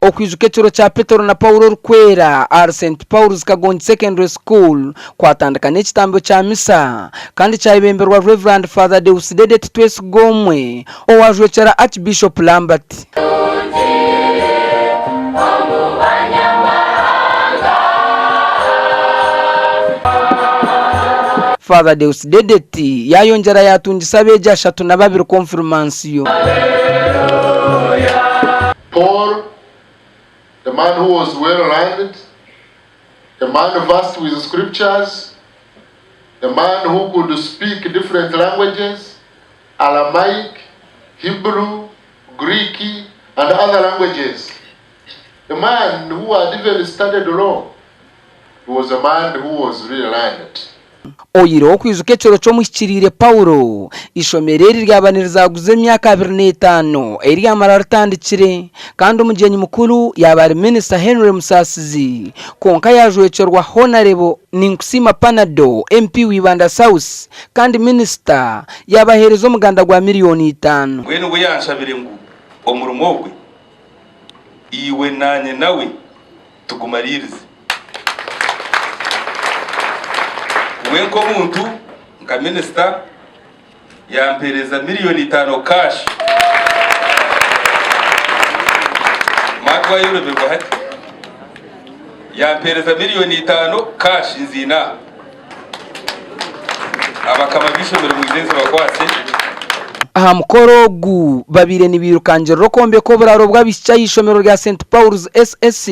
Okwijuka ekiro kya Petero na Paulo Orikwera ahari St Paul's Kagongi Secondary School kwatandika n'ekitambo kya misa kandi kyayebemberwa Rev. Father Deusdedit Twesigomwe owajwekyera Archbishop Lambert. Father Deusdedit yayongyera yatungisa abeegi 32 konfirimansiyo. Paul, the man who was well learned, a man versed with scriptures, a man who could speak different languages, Aramaic, Hebrew, Greek, and other languages. A man who had even studied law. He was a man who was really learned. Oyihireho okwijuka ekiro ky'omuhikiriire Paulo, eishomero eri ryaba nirizaguza emyaka 25 ei ryamara ritandikire kandi omugyenyi mukuru yaaba ari Minisita Henry Musasizi kwonka yaajwekyerwa Honarebo Ninkusiima Panado MP wa Ibanda South kandi Minisita yaabaheereza omuganda gwa miriyoni itaano. Mbwenu we yanshabire ngu omurimo ogwe iwe naanye nawe tugumariirize. We nk'omuntu nka minisita yampeereza miriyoni itaano cash. Mark wayoroberwa hati. Yampeereza miriyoni itaano cash nziine aha. Abakama b'eishomero mwije nzibakwatse. Aha mukoro ogu babaire nibairukangirira okwombeka oburaaro bw'abaishiki aha ishomero rya St Paul's SS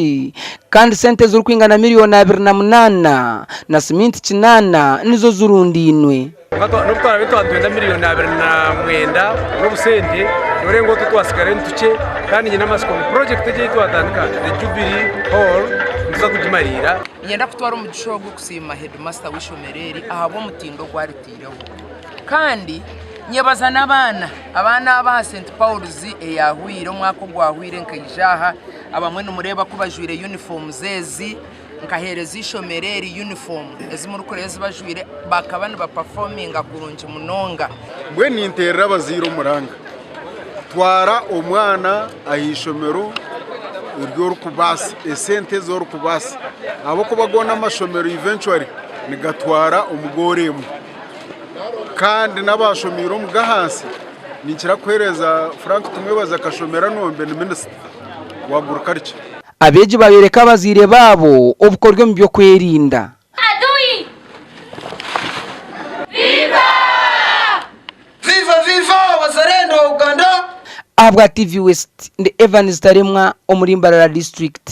kandi sente ezirikwingana miriyoni 28 na siminti 8 nizo zirundainwe. N'obu twaraabe twatwenda miriyoni 29 n'obusente, nooreeba ngu otwo twatsigara ni tukye kandi nyine amatsiko ngu purojekiti egi ei twatandika, The Jubilee Hall, nituza kugimariira. Niinyenda kutwara omugisha ogu kusiima heedimasita w'eishomero eri ahabw'omutindo ogu aritaireho. Kandi nyebaza n'abaana, abaana aba aha St Paul's eyaahwaire omwaka ogwahwaire nkaija aha, abamwe nimureeba ku bajwaire yunifoomu ezi, nkaheereza eishomero eri yunifoomu ezi murikureeba ezi bajwaire, bakaba nibapafominga kurungi munonga. Mbwenu ninteerera abazaire omuranga, twara omwana aha ishomero eri orikubaasa, esente ezi orikubaasa ahabw'okuba goona amashomero eventually nigatwara omu goora emwe kandi n'abashomeire omu g'ahansi ninkira kuheereza Frank Tumwebaze akashomera Nombe ni minisita wa agriculture. Abeegi bayoreka abazaire baabo obukoryo omu by'okwerinda. Adui! Viva! Viva viva wazalendo wa Uganda. Ahabwa TV West, ndi Evans Taremwa omuri Mbarara District.